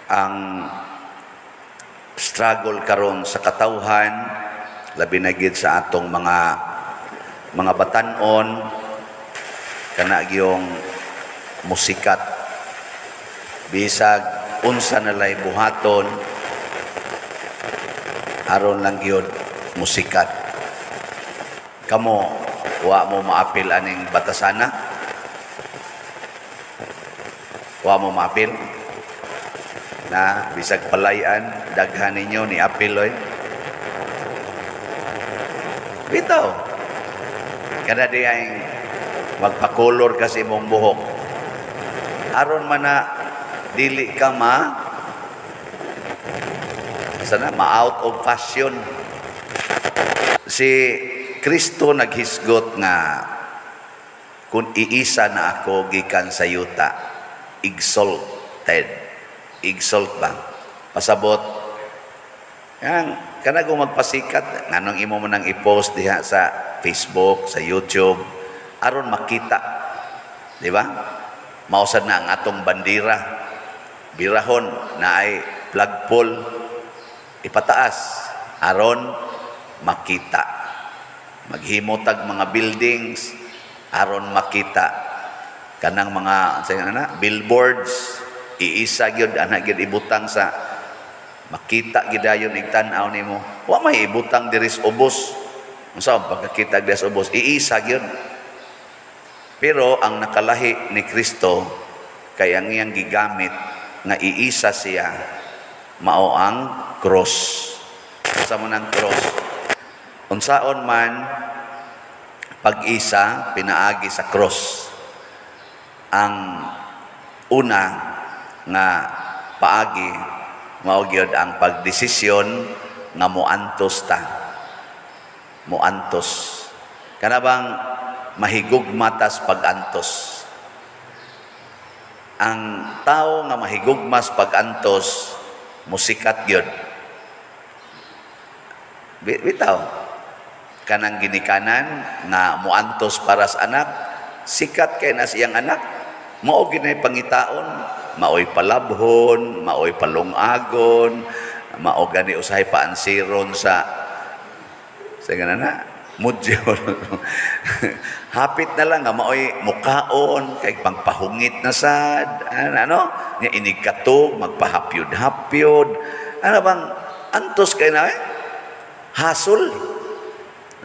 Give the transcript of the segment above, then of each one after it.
Ang struggle karon sa katawhan, labi na gid sa atong mga batan-on, kana gyung musikat. Bisag unsa na lay buhaton, aron lang gyud musikat. Kamo, wa mo maapil aning batasana? Wa mo maapil? Na bisag palayan, daghan ninyo ni apil oy. Bitaw. Kada di ay magpakolor kasi imong buhok. Aron man na dili ka ma sana ma-out of fashion. Si Kristo naghisgot nga kung iisa na ako gikan sa yuta, exalted. Exalt ba? Pasabot. Yang kana kung magpasikat, nganong imo mo nang i-post diha sa Facebook, sa YouTube, aron makita. Di ba? Mausad na ang atong bandira. Birahon na ay flagpole, ipataas aron makita. Maghimotag mga buildings aron makita. Kanang mga sa na billboards, iisa gyud ana gyud ibutang sa makita gyud dayon igtan-aw nimo. Wa may ibutang diri sa ubos. Unsa ang pagkakita diri sa ubos? Iisa gyud. Pero ang nakalahi ni Kristo kay ang iyang gigamit nga iisa siya mao ang cross. Unsa man ang cross? Unsaon man pag-isa pinaagi sa cross? Ang una nga paagi mao gyud ang pagdesisyon nga moantos ta. Moantos. Kana bang mahigugma tas pag-antos? Ang tao nga mahigugmas pag-antos, musikat gyud. Bitaw. Kanang ginikanan nga moantos para sa anak, sikat kay na siyang anak. Mao ginay pangitaon, maoy palabhon, maoy palungagon, mao gani usahay paansiron sa gana na mudyo. Hapit na lang nga maoy mukaon kay pangpahungit na sad, ano nya inig katog magpahapyod-hapyod. Ano bang antos kay na eh? Hasol,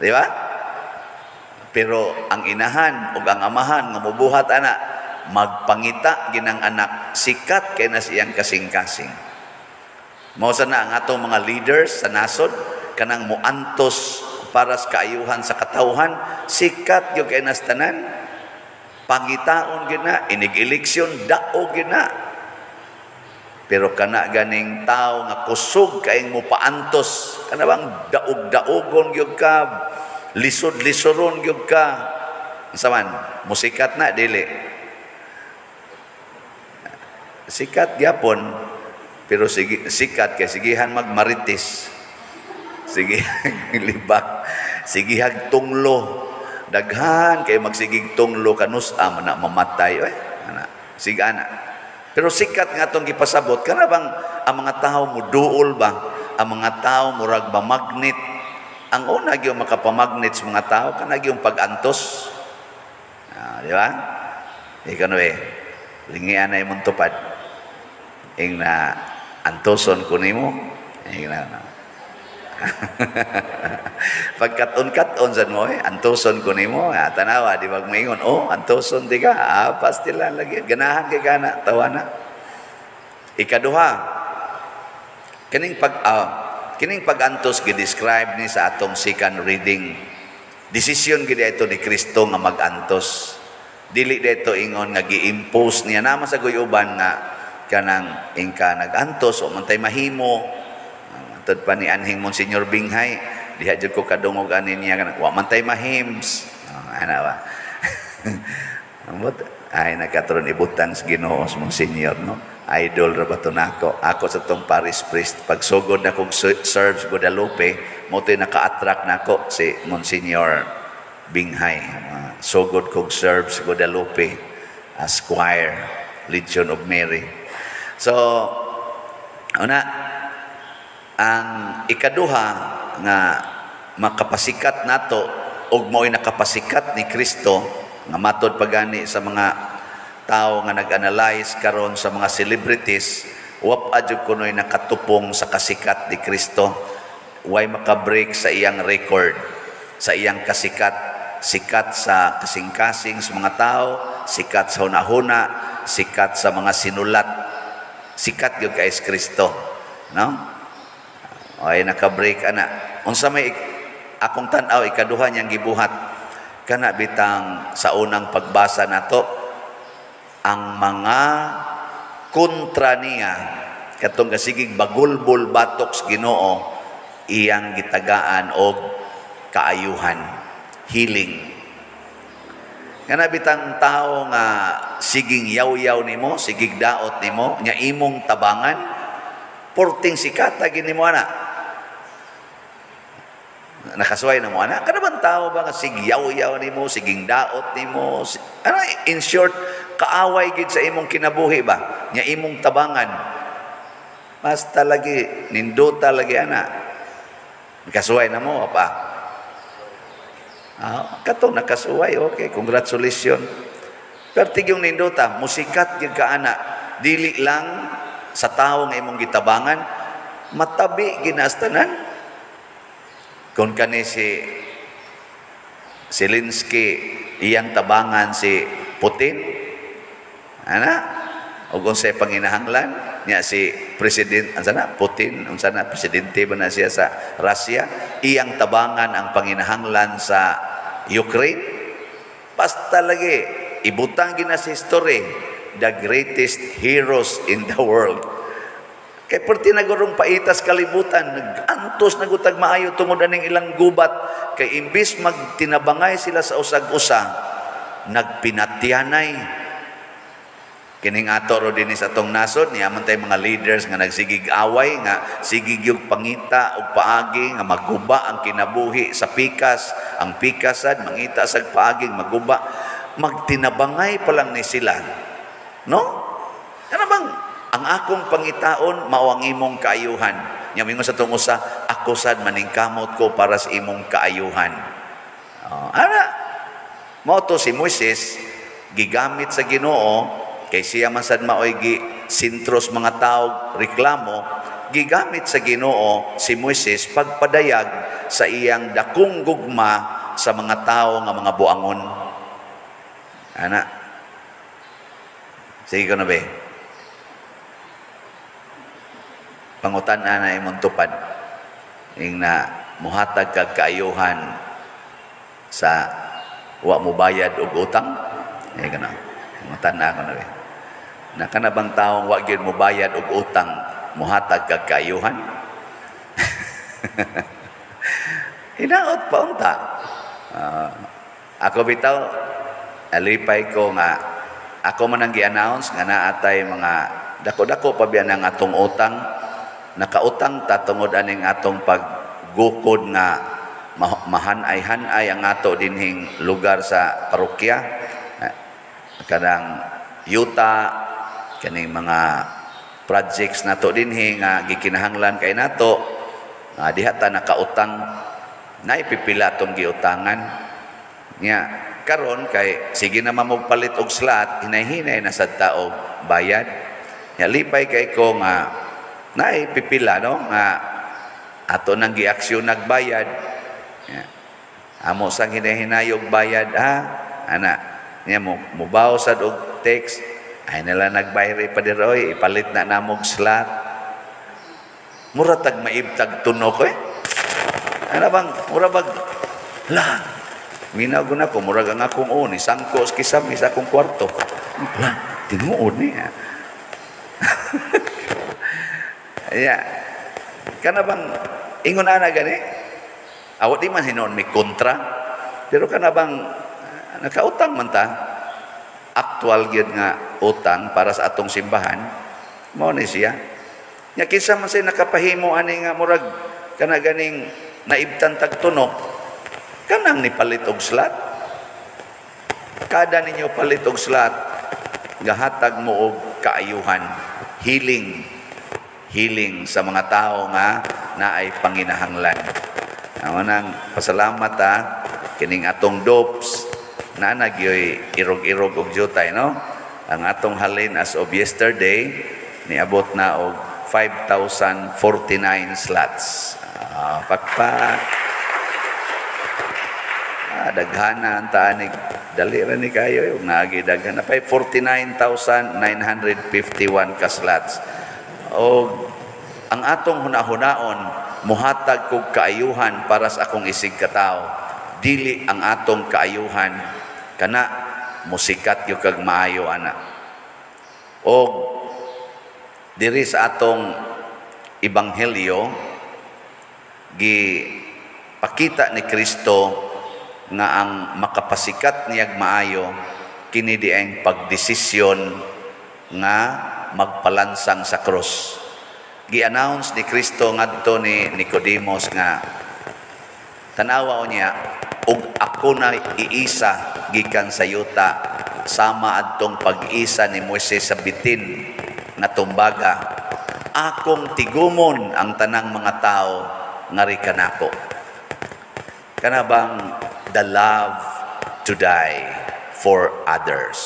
di ba? Pero ang inahan ug ang amahan nga mobuhat ana, magpangita ginang anak, sikat kay na siyang kasing-kasing. Mao sa na ang atong mga leaders sa nasod, kanang moantos para sa kaayuhan sa katawhan, sikat gyud kay nas tanan. Pangitaon gyud na, inig-eleksyon dao gyud na. Pero kana ganing tao nga kusog kaayong mopaantos, kana bang daog-daogon gyud ka, lisod-lisoron gyud ka. Unsa man, musikat na dili? Sikat gyapon, pero sige, sikat kay sigihan magmarites. Sige, libak. Sigihag tunglo. Daghan kay magsigig tunglo kanus man na mamatay oy. Ana, sige ana. Pero sikat nga atong gipasabot, kana bang ang mga tao muduol ba? Ang mga tao murag mamagnet. Ang una gyud makapamagnet sa mga tao kana gyud pag-antos. Ah, di ba? Ikaw no eh. Lingian na imong tupad. Ing na antoson ko nimo. Ing na. Pagkat-on-kat-on sad mo eh, antoson ko nimo, ah, tanawa, di ba maingon, "Oh, antoson di ka," ah, pastila lagi, ganahan kay kana, tawa na. Ikaduha, kining pag-antos gi-describe ni sa atong second reading. Desisyon gid ito ni Kristo nga mag-antos. Dili dito ingon nga gi-impose niya naman sa guyuban nga kanang ingka nag-antos o mantay mahimo. Tud pa ni anhing Monsignor Binghay, diha jud ko kadungog ani niya kanang wa man tay mahims. Oh, ana ba? Ambot ay nagkaturon ibutang sa Ginoo sa Monsignor, no. Idol ra ba to nako? Ako sa tong parish priest, pagsugod na kog serve sa Guadalupe, mo to'y naka-attract nako si Monsignor Binghay. Sugod kog serve sa Guadalupe as choir, Legion of Mary. So, Una, ang ikaduha nga makapasikat nato og mao'y nakapasikat ni Kristo nga matod pagani sa mga tao nga nag-analyze karon sa mga celebrities, wa pa jud kunoy nakatupong sa kasikat ni Kristo. Way makabreak sa iyang record, sa iyang kasikat. Sikat sa kasing-kasing sa mga tao, sikat sa hunahuna, sikat sa mga sinulat, sikat gyud kay Kristo, no? Ay naka-break ana. Unsa may akong tan-aw ikaduha niyang gibuhat, kana bitang sa unang pagbasa nato, ang mga kontra niya katong gasigig bagulbol batok sa Ginoo, iyang gitagaan og kaayuhan, healing. Kana bitang tao nga siging yaw-yaw nimo, sigig daot nimo, nya imong tabangan, porting sikata gini mo ana. Nakasuway na mo ana. Kana bang tao ba nga sig yaw-yaw nimo, siging daot nimo, ano, in short, kaaway gid sa imong kinabuhi ba? Nya imong tabangan. Basta lagi nindota lagi ana. Nakasuway na mo pa. Katong nakasuway, okay, congratulations. Pero tigyong nindota, musikat gyud ka ana, dili lang sa tawo nga imong gitabangan, matabi ginastanan. Kung kani si Zelensky iyang tabangan si Putin, ana, ug unsay panginahanglan niya si President, unsa na Putin, unsa na presidente ba na siya sa Russia, iyang tabangan ang panginahanglan sa Ukraine. Basta lagi ibutang gina sa history, the greatest heroes in the world. Kay perti nagurong paitas kalibutan, nag-antos nagutag maayo tungod aning ilang gubat, kay imbis magtinabangay sila sa usag-usa, nagpinatyanay. Kining ato ro dinhi sa atong nasod, niya man tay mga leaders nga nagsigig away, nga sigig yung pangita og paagi nga maguba ang kinabuhi sa pikas, ang pikasad mangita sa paagi maguba, magtinabangay pa lang ni sila. No? Kana bang ang akong pangitaon mao ang imong kaayuhan? Nya mingon sa tong usa, ako sad maningkamot ko para sa imong kaayuhan. Oh, ana mao to si Moises gigamit sa Ginoo, kay siya man sad maoy gi sentros mga tao reklamo, gigamit sa Ginoo si Moises pagpadayag sa iyang dakong gugma sa mga tao nga mga buangon. Ana. Sige ko na be. Pangutan na imong tupad. Ing na muhatag kag kaayuhan sa wa mo bayad og utang. Sige ko na. Pangutan na ako na be. Na kana bang taong wa gyud mo bayad og utang, muhatag kag kaayuhan? Hinaot pa unta. Ako bitaw alipay ko nga ako man ang gi-announce nga naatay mga dako-dako pa biya ng atong utang. Nakautang ta tungod aning atong paggukod nga mahanay-hanay ang ato dinhing lugar sa parokya, kanang yuta, kaning mga projects nato dinhi nga gikinahanglan kay nato, diha ta nakautang, naipipila atong giutangan. Nya karon kay sige na mamugpalit og slot, hinay-hinay na sad ta og bayad. Nya lipay kay ko nga naipipila, no, nga ato nang giaksyon nagbayad. Nya amo sang hinay-hinay og bayad, ha ana. Nya mubaw sad og text, ay nila nagbayri pa diroy, ipalit na namog slot. Mura tag maibtag tunok eh. Ana bang mura bag la minaw na ko, murag ang akong ni sangko sa kisami sa akong kwarto. La tinuod niya. Yeah. Kana bang ingon ana gani? Awat di man hinuon may kontra, pero kana bang nakautang man ta? Actual gyud nga utang para sa atong simbahan, mao ni siya. Nya kinsa man say nakapahimo ani nga murag kana ganing naibtan tag tunok, kanang nipalit og slot. Kada ninyo palit og slot, gahatag mo og kaayuhan, healing. healing sa mga tao nga naay panginahanglan. Amo nang pasalamat ha, kining atong dopes na nagyoy irog-irog og jutay, no? Ang atong halin as of yesterday niabot na og 5,049 slots. Pakpak. Daghana ang taanig. Dali ra ni kayo yung naagi daghan na 49,951 ka slots. O ang atong hunahunaon, muhatag kog kaayuhan para sa akong isig katao. Dili ang atong kaayuhan kana musikat gyud kag maayo ana. Og diri sa atong ebanghelyo, gi pakita ni Kristo nga ang makapasikat niyag maayo kini di ang pagdesisyon nga magpalansang sa krus. Gi-announce ni Kristo ngadto ni Nicodemos nga tanawa niya, "Og ako na iisa gikan sa yuta sama adtong pag-isa ni Moises sa bitin nga tumbaga, akong tigumon ang tanang mga tao ngari kanako." Kana bang the love to die for others.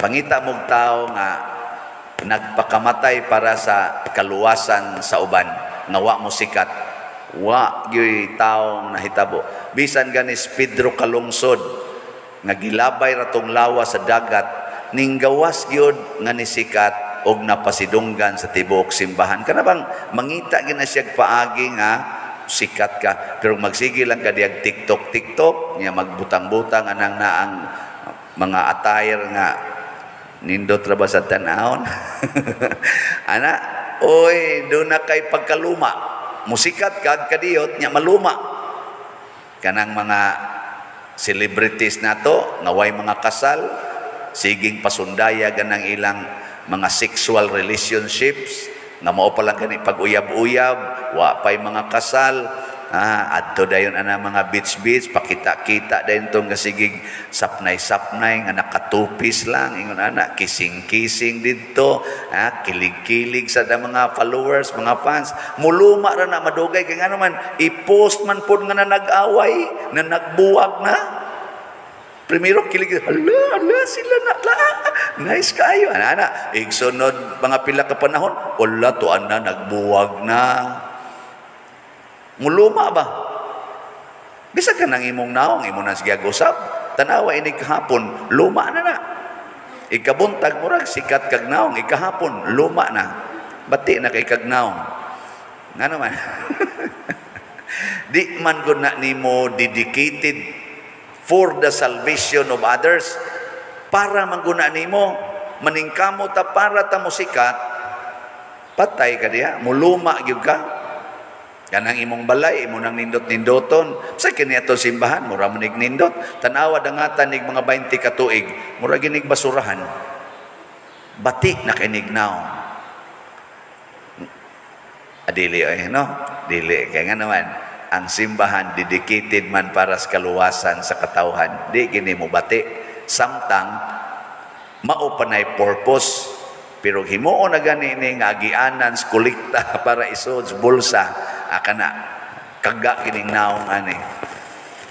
Pangita mong tao nga nagpakamatay para sa kaluwasan sa uban nga wa mo sikat, wa gyuy taong nahitabo. Bisan ganis Pedro Kalungsod nga gilabay ratong lawa sa dagat, ninggawas gyud nga nisikat og napasidunggan sa tibuok simbahan. Kana bang mangita gyud na siya paagi nga sikat ka, pero magsige lang ka diyag TikTok TikTok nya, magbutang-butang anang naang mga attire nga nindot ra ba sa tan-awon ana, oy, do na kay pagkaluma. Musikat kag kadiyot nya maluma. Kanang mga celebrities nato nga way mga kasal, siging pasundaya ganang ilang mga sexual relationships nga mao pa lang gani pag-uyab-uyab, wa pay mga kasal. Adto dayon ana mga beach beach, pakita-kita dayon tong gasigig sapnay-sapnay nga nakatupis lang, ingon ana, kissing-kissing didto, kilig-kilig sa da mga followers, mga fans. Muluma ra na madugay kay ngano man i-post man pod nga na nag-away na, nagbuwag na. Primero kilig, "Hala, hala sila na, la, nice kayo." Ana, ana, igsunod mga pila ka panahon, "Wala, tuan na, nagbuwag na." Muluma ba? Bisa ka nang imong naong, imo na sige usab. Tanawa ini kahapon, luma na na. Ikabuntag, murag sikat kag naong, ikahapon, luma na. Bati na kay kag naong. Nga naman, di man gud na nimo dedicated for the salvation of others. Para mangguna nimo, maningkamo ta para ta mo sikat, patay ka diya, muluma gyud ka. Kanang imong balay, imo nang nindot-nindoton. Sa kini ato simbahan, mura man nig nindot. Tanawa dangatan nig mga 20 ka tuig, mura ginig basurahan. Bati na kinig naong. Adili ay no? Dili kay nga naman ang simbahan dedicated man para sa kaluwasan sa katawhan. Di gini mo bati samtang mao pa nay purpose, pero himuon na gani ni nga agianan sa kolekta para isod sa bulsa, akana kaga kining naong ani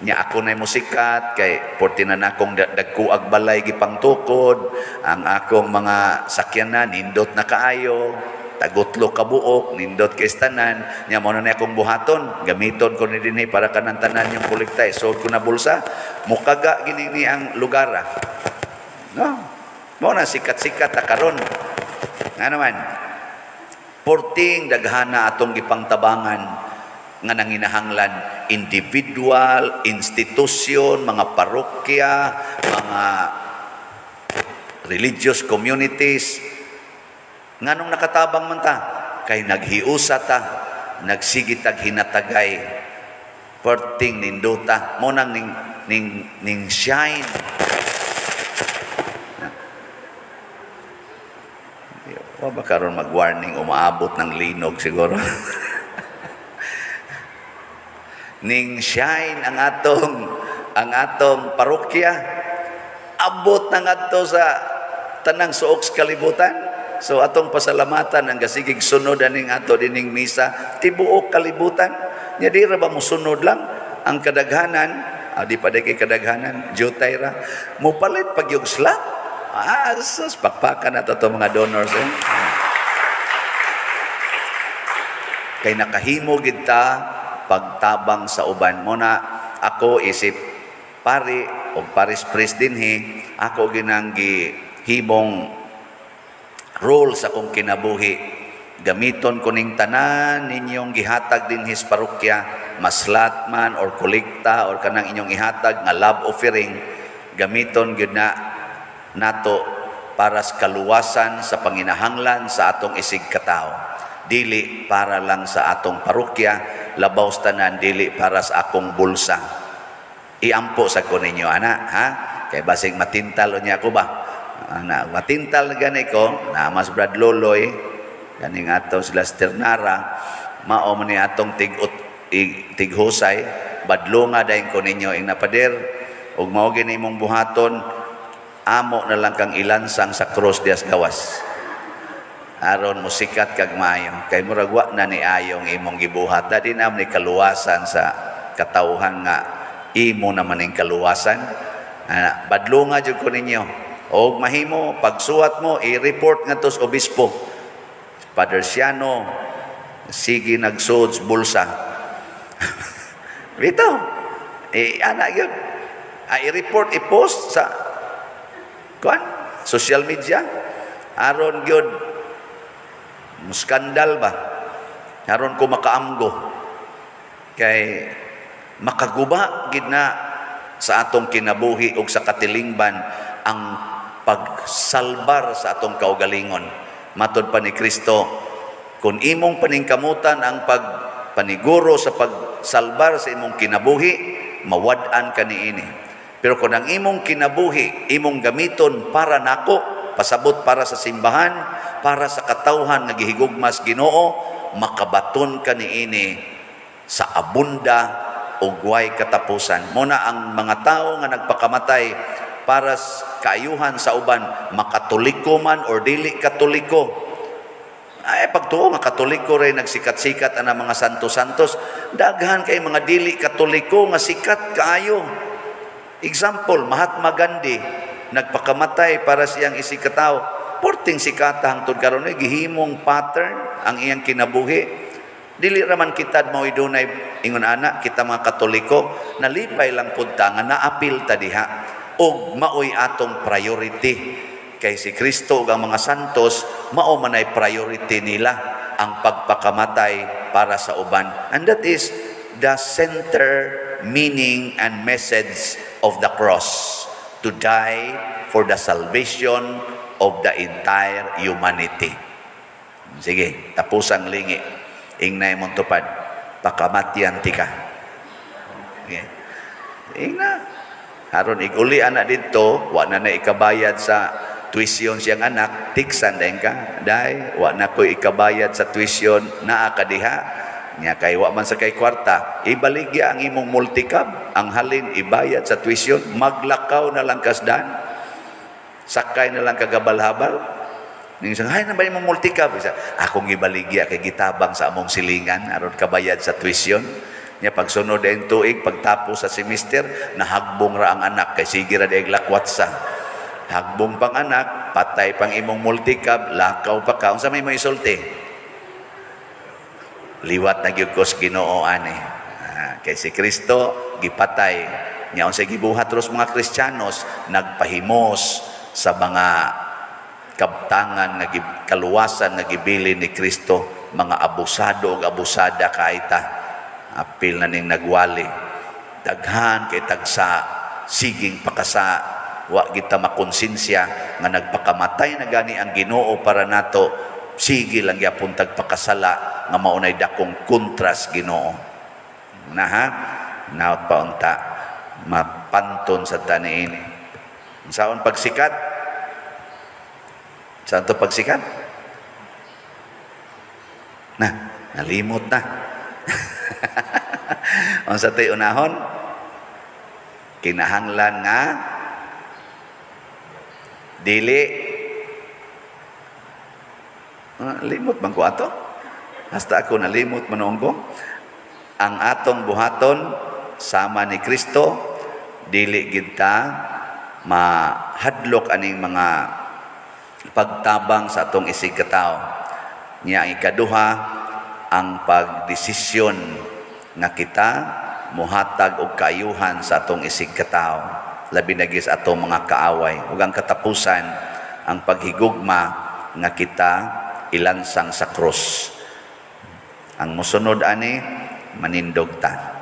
nya. Ako na musikat kay porti na nakong dagkuag balay gipangtukod, ang akong mga sakyanan nindot na kaayo, tagutlo ka buok, nindot kay tanan nya. Mo na akong buhaton, gamiton ko ni dinhi para kanang tanan yung kolekta isod ko na bulsa. Mukaga gini ni ang lugar, ah. No, mo na sikat-sikat ta karon. Nga naman porting daghana atong gipangtabangan nga nanginahanglan, individual, institusyon, mga parokya, mga religious communities. Nganong nakatabang man ta? Kay naghiusa ta, nagsigitag hinatagay, perting nindota, mo nang ning shine. Wa ba karon mag-warning, umaabot ng linog siguro. Ning shine ang atong parokya, abot na ngadto sa tanang suok sa kalibutan. So atong pasalamatan ang gasigig sunod aning ato dining misa tibuok kalibutan. Nya di ra ba mosunod lang ang kadaghanan, di pa kay kadaghanan, jutay ra mopalit pag yung slot. Sus, pakpakan na to mga donors eh. Kay nakahimo gid ta pagtabang sa uban. Mo na ako isip pari o parish priest dinhi, ako ginang gihimong role sa akong kinabuhi. Gamiton ko ning tanan ninyong gihatag dinhi sa parokya, maslat man or kolekta or kanang inyong ihatag nga love offering, gamiton gyud na nato para sa kaluwasan sa panginahanglan sa atong isig katawo. Dili para lang sa atong parokya, labaw sa tanan dili para sa akong bulsa. Iampo sa ko ninyo ana, ha? Kay basig matintal unya ko ba? Ana, matintal gani ko, na mas Brad Loloy ganing ato sila Sternara, mao man ni atong tighusay, badlonga dayon ko ninyo ing napader ug mao gini imong buhaton, amo na lang kang ilansang sa cross dias gawas. Aron musikat kag maayo kay murag wa na ni ayong imong gibuhat. Dadi na ni kaluwasan sa katawhan nga imo naman ning kaluwasan. Badlonga jud ko ninyo. Og mahimo pagsuwat mo i-report ngadto sa obispo. Father Siano sige nagsuod sa bulsa. Bitaw. Ana gyud. I-report, i-post sa kuan social media aron gyud muskandal ba, aron ko makaamgo kay makaguba gid na sa atong kinabuhi ug sa katilingban ang pagsalbar sa atong kaugalingon. Matod pa ni Kristo, kung imong paningkamutan ang pagpaniguro sa pagsalbar sa imong kinabuhi, mawad-an ka niini. Pero kung ang imong kinabuhi imong gamiton para nako, pasabot para sa simbahan, para sa katawhan nga gihigugmas Ginoo, makabaton ka niini sa abunda ug way katapusan. Muna ang mga tawo nga nagpakamatay para sa kaayuhan sa uban, makatoliko man or dili katoliko. Ay pagtuo nga katoliko ray nagsikat-sikat ana mga santos-santos, daghan kay mga dili katoliko nga sikat kaayo. Example, Mahatma Gandhi nagpakamatay para siyang isikataw. Porting sikata hangtod karon eh, gihimong pattern ang iyang kinabuhi. Dili raman kita mao'y dunay ingon ana kita mga Katoliko, nalipay lang pud ta nga naapil ta diha og maoy atong priority. Kay si Kristo ug ang mga santos mao manay priority nila ang pagpakamatay para sa uban. And that is the center meaning and message of the cross, to die for the salvation of the entire humanity. Sige, tapos ang lingi. Ingnay mong tupad, pakamatyan ti ka. Sige. Ingna. Aron iguli anak dito, wa na na ikabayad sa tuition siyang anak, tiksan dayon ka. Day, wa na ko ikabayad sa tuition, naa ka diha. Nya kay wa man sa kay kwarta, ibaligya ang imong multicab, ang halin ibayad sa tuition, maglakaw na lang kasdan. Sakay na lang kagabal-habal. Ning sa hay na ba imong multicab? Isa, akong ibaligya kay gitabang sa among silingan aron kabayad sa tuition. Nya pagsunod dayon tuig, pagtapos sa semester, nahagbong ra ang anak kay sige ra diay lakwat sa. Hagbong pang anak, patay pang imong multicab, lakaw pa ka. Unsa may mo isulti? Liwat na gyud ko sa Ginoo ani. Kay si Kristo gipatay. Nya unsay gibuhat ros mga Kristiyanos, nagpahimos sa mga kabtangan nga kaluwasan nga gibilin ni Kristo, mga abusado ug abusada kaita. Apil na ning nagwali. Daghan kay tagsa, siging pakasa, wa kita makonsensya nga nagpakamatay na gani ang Ginoo para nato, sige lang gyapon tagpakasala nga maunay dakong kontras Ginoo. Na ha, naot pa unta mapanton sa taniini. Saon pagsikat? Saan to pagsikat? Na, nalimot na. Unsa to'y unahon? Kinahanglan nga dili Ah, limot man ko ato. Hasta ako nalimot man ko. Ang atong buhaton sama ni Kristo, dili gid ta mahadlok aning mga pagtabang sa atong isig katawo. Nya ang ikaduha, ang pagdesisyon nga kita muhatag og kaayuhan sa atong isig katawo, labi na gyud sa atong mga kaaway. Ug ang katapusan, ang paghigugma nga kita ilansang sa krus. Ang musunod ani, manindog ta.